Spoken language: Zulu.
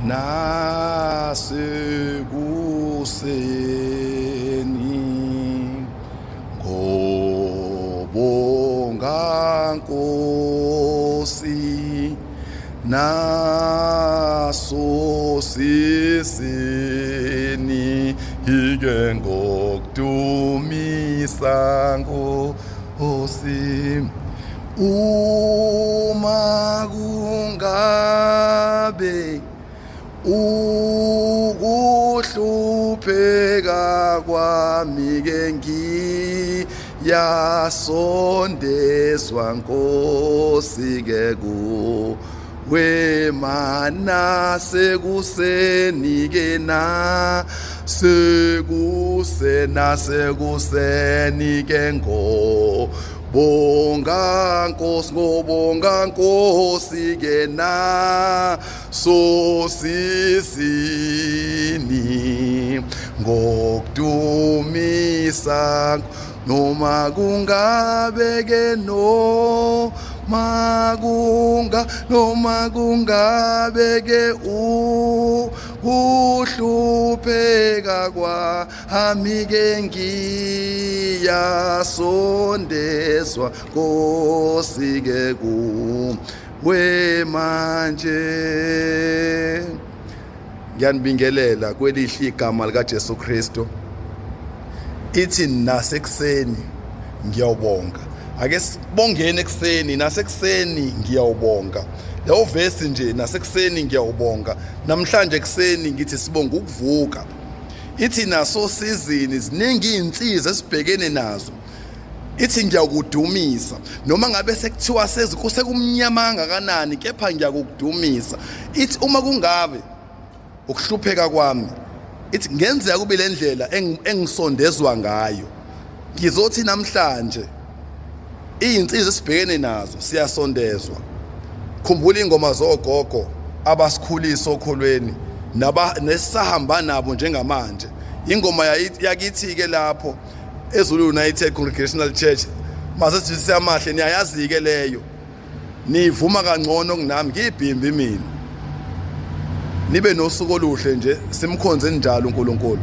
Nasekuseni ngobonga Nkosi naso sisini ike ngokudumisa Nkosi uma kungabe ukuhlupheka kwami ke ngiyasondezwa Nkosi ke ku wemana sekuseni ke na sekusena sekuseni ke ngo bonga Nkosi ngobonga Nkosi ke na sosisini ngokudumisa noma kungabe ke no makunga noma kungabe ke uhlupheka kwami ke ngiyasondezwa Nkosi ke ku we manje ngiyanibingelela kwelihle igama likaJesu Kristu. Ithi nasekuseni ngiyawubonga. Ake sibongeni ekuseni, nasekuseni ngiyawubonga. Leyo vesi nje, nasekuseni ngiyawubonga. Namhlanje ekuseni ngithi sibonga ukuvuka. Ithi naso sizini ziningi izinsiza esibhekene nazo. Ithi ngiyakudumisa noma ngabe sekuthiwa sekumnyama kangakanani, kepha ngiyakukudumisa. Ithi uma kungabe ukuhlupheka kwami, ithi ngenzeka kube le ndlela engisondezwa ngayo. Ngizothi namhlanje izinsizwa esibhekene nazo siyasondezwa. Khumbula ingoma zogogo abasikhulisa okholweni naba nesahamba nabo njengamanje. Ingoma yakithi ke lapho eZulu United Congregational Church mase siyamahle, niyayazi ke leyo, nivuma kangcono kunami, ngiyibhimbi mina. Nibe nosuku oluhle nje, simkhonze njalo uNkulunkulu.